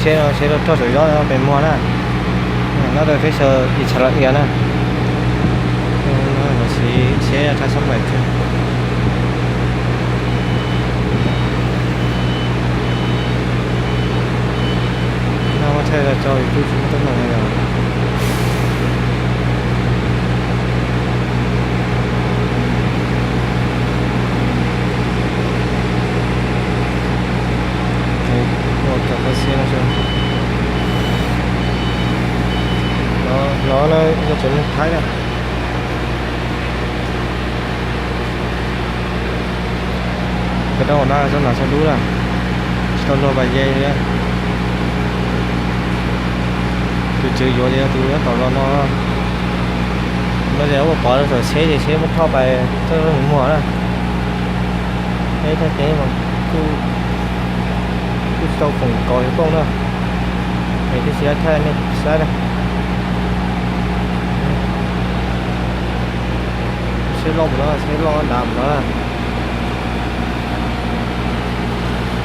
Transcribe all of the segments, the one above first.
Tsheb no tsheb rog tsaum zob pem muag na. No rau teb chaws Israel na. Lossis tsheb rov sab nplaim thiab. No muab thaij tso YouTube tsis muaj teeb meem no yog. Ua cov qhov xiab no, no yog tsev neeg Thaib na. Cov rau hauv no txhob hnav txhob dub na, tsis tau luag pas ye li. Tus tswv yuav ces yog tus nyob tom zos no. No ces ua pov rau saum tsheb ces tsheb muab thauj pais txoj mus muag na. Peb thaj teb mas kuj tsis tau foom kos yuav kooj na. Es twb tsis tau thaij nej saib na. Tsheb loj mus no, tsheb loj dav mus no na.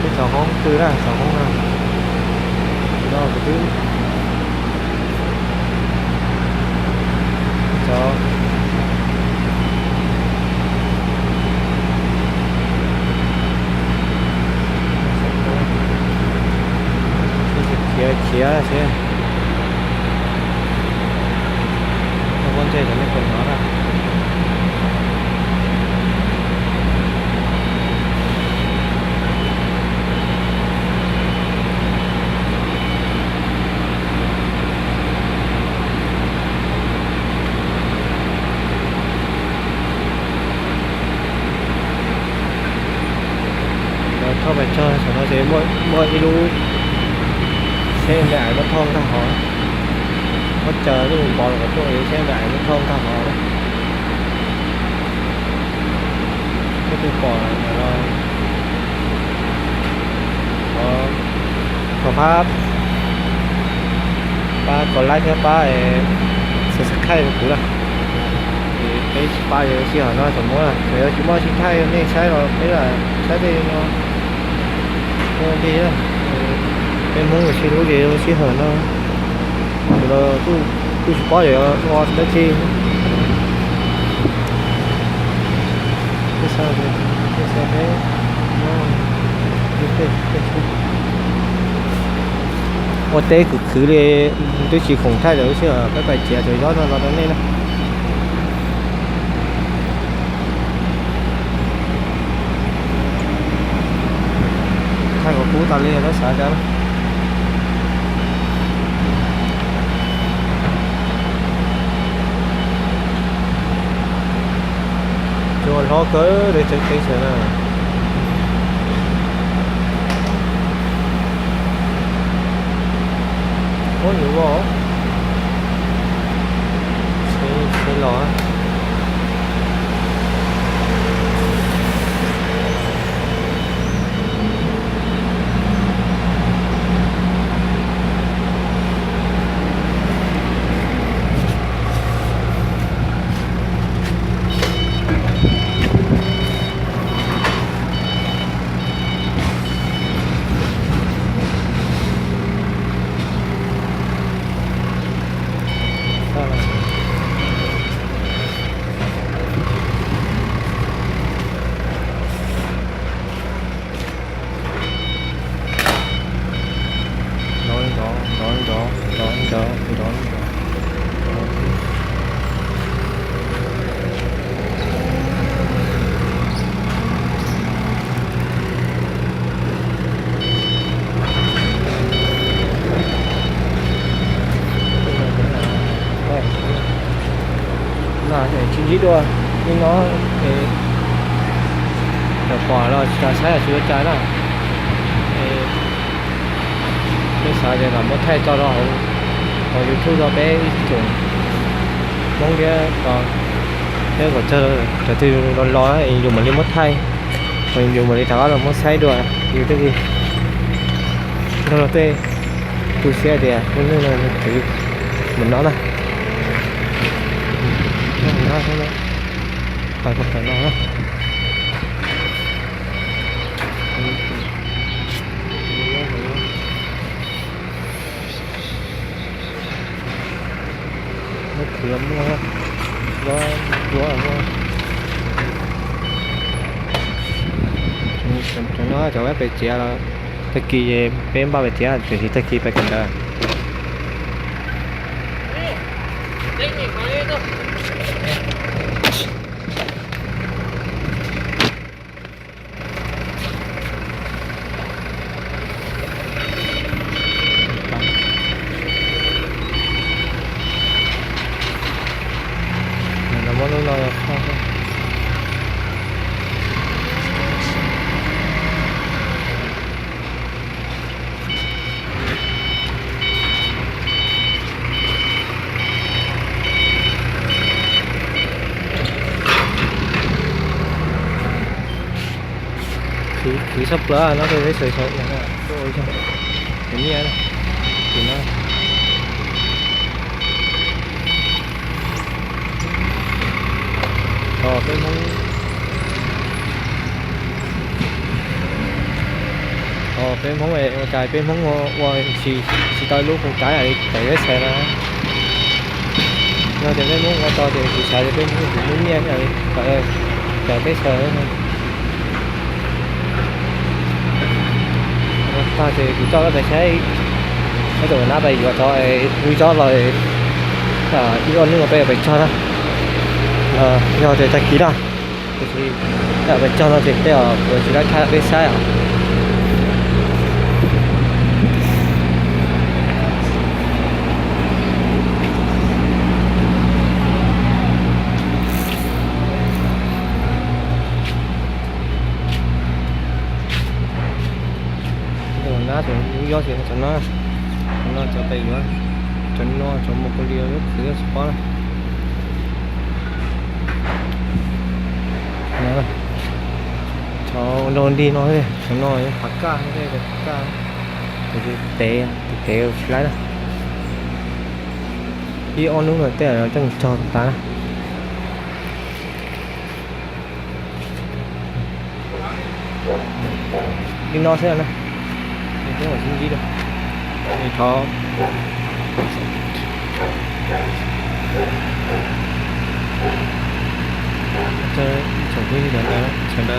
Peb txog hoob twg na, txog hoob no. Tam sim no kuv twb txog, khiav khiav seb. Ua pob ntseg rau nej koom hnov na. Thauj pais txog saum no ces muaj ib lub tsheb me ais muab thauj nkag hov. Muab caw lub pov los kom tuaj, tsheb me ais muab thauj nkag hov. Muaj tus pom no, thov pab, pab kom like thiab pab subscribe rau kuv na. Peb tsis pab yuav sij hawm no txom nyem na, txawm yuav tsis muaj sij thaij nej saib los peb lam saib tej no. Ua li, peb Hmoob yuav sib hlub ces yuav sij hawm no. Tus los kuj tsis paub yuav ua dab tsi. Ua teb khwv khwv li, twb tsis foom thaij lawm, lub sij hawm peb pais txiav cov yob no los rau nej na. Thaij kom kub tas li peb xav cas. Cua hlob kawg li, tseeb tseeb xwb na. Ub, yuav vau. Tsheb, tsheb los. Nrov li nrov, nrov li nrov, nrov li nrov, nrov li nrov. No es tsis ntsib dua, nim no es tawm pom los tsis tas saib tsis ua cas na. Es peb xav tias lam muab thaij tso rau hauv YouTube rau peb ib tsoom Hmoob thiab, thiab kom txog cov twg los los es yus mam li muab thaij, yus mam li rov qab los muab saib dua yus thiaj li nrog luag tej tu siab tias lub neej no nws khwv mus no na. Nyob hauv no thiab na, pas kom tawm no na. Los muaj, los muaj. Cov no cov pem txiav los tag kis peb npaj pem txiav tiam sis tag kis pem kawm ntawv. Muab lub no Khwv tshaj plaws no, peb sawv sawv no, tuaj ua zog, nyiaj, tim no. Os, peb Hmoob, os, peb Hmoob ua cas peb Hmoob ua tsis tau lub koom kav li tawm peb sawv na. Yog tias peb Hmoob ua tau ces kuv xav tias peb Hmoob kuj muaj nyiaj thiab, tawm peb sawv. Tag ces kuv coj koj pais saib, koj tus nab pais yuav cov, hu cov los ib ob hnub no peb pais cog na. Yog tias tag kis na, tiam sis peb pais cog no ces peb kuv tsis lab thaij peb saib os. Nab tus lub yob ces cov no, cov no cov pem yuav, cov no cov mus kuv li lub khwv tsis paub na. Cov nrog nrig no, cov no yog phav kaj, phav kaj, tus tev, tus tev tsis laib na. Ib ob hnub no tej coj mus cog tas na. Li no xwb na. Peb mam sib ntsib dua. Thov tsoom phooj ywg sawv daws na.